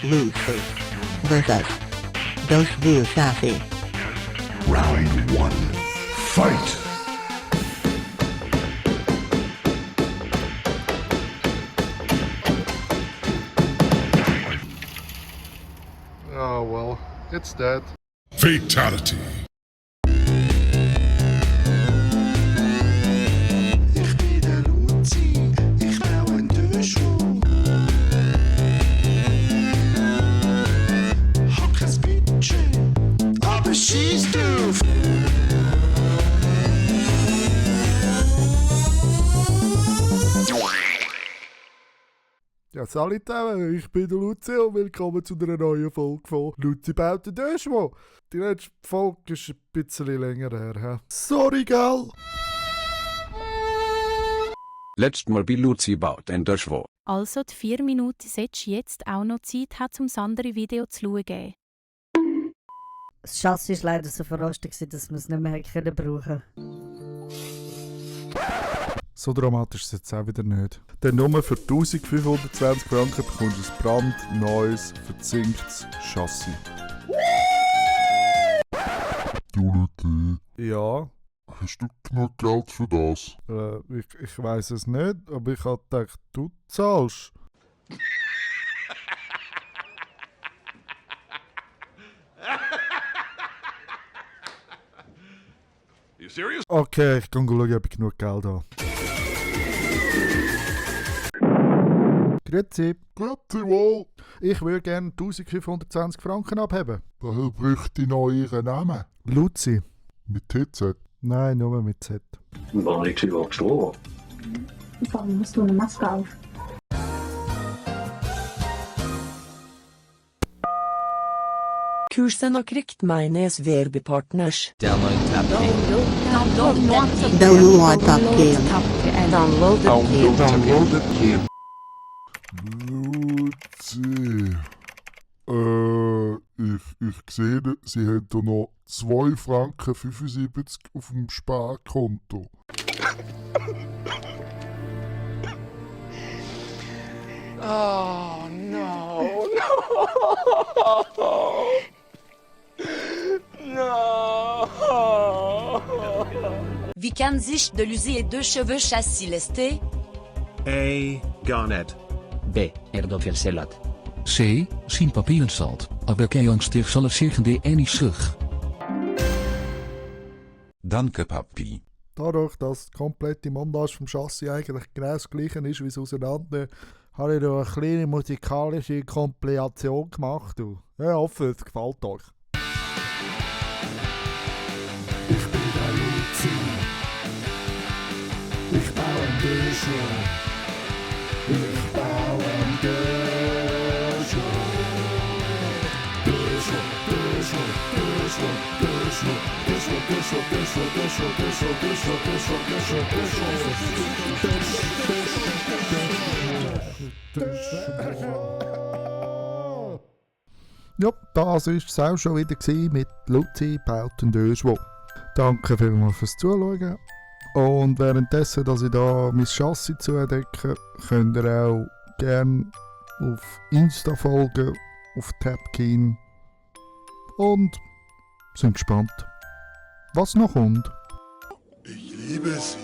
Lucy versus Doshvu Safi. Round 1. Fight! Oh well, it's dead. Fatality. Ich bin der Luzi, ich baue einen Döschwo. Hab kein Budget, aber schieß drauf. Ja, salut zusammen, ich bin der Luzi und willkommen zu einer neuen Folge von Luzi baut den Döschwo. Die letzte Folge ist ein bisschen länger her. He? Sorry, gell? Letztes Mal bei Luzi baut ein Döschwo. Also die 4 Minuten solltest du jetzt auch noch Zeit haben, um das andere Video zu schauen. Das Chassis war leider so verrostet, dass wir es nicht mehr brauchen konnten. So dramatisch ist es jetzt auch wieder nicht. Denn nur für 1520 Franken bekommst du ein brandneues, verzinktes Chassis. Du Luthi, Ja, hast du genug Geld für das? ich weiss es nicht, aber ich habe gedacht, du zahlst. You serious? Okay, ich kann schauen, ob ich genug Geld habe. Grüezi. Grüezi wohl. Ich würde gerne 1520 Franken abheben. Daher bräuchte ich noch Ihren Namen. Luzi. Mit TZ. Nein, nur mit Z. War nicht überhaupt Stroh. Warum hast du eine Maske auf? Kursen och Riktmines Werbepartners. Download Top Luzi. Ich sehe, Sie haben da noch 2,75 Franken auf dem Sparkonto. Oh no, Wie kann sich de l'user et deux cheveux chassis lesté? A. Garnet. B. Erdopfelsalat. C. Sin papierensalt. Aber keangstig zal het zeggen de eni sug. Danke, Papi. Dadurch, dass die komplette Montage vom Chassis eigentlich genau das gleiche ist wie es auseinander, habe ich da eine kleine musikalische Kompilation gemacht. Du. Ja, ich hoffe, es gefällt euch. ich bin der Luzi. Ich baue einen Döschwo. Ich baue einen Döschwo. Döschwo, Döschwo, Döschwo, Döschwo, Döschwo, Döschwo, Döschwo, Döschwo, Döschwo, Döschwo, Döschwo, Döschwo. Ja, das war es auch schon wieder mit Luzi baut den Döschwo. Danke vielmals fürs Zuschauen. Und währenddessen, dass ich da mein Chassis zudecke, könnt ihr auch gerne auf Insta folgen, auf Tapkin. Und sind gespannt, was noch kommt. Ich liebe Sie.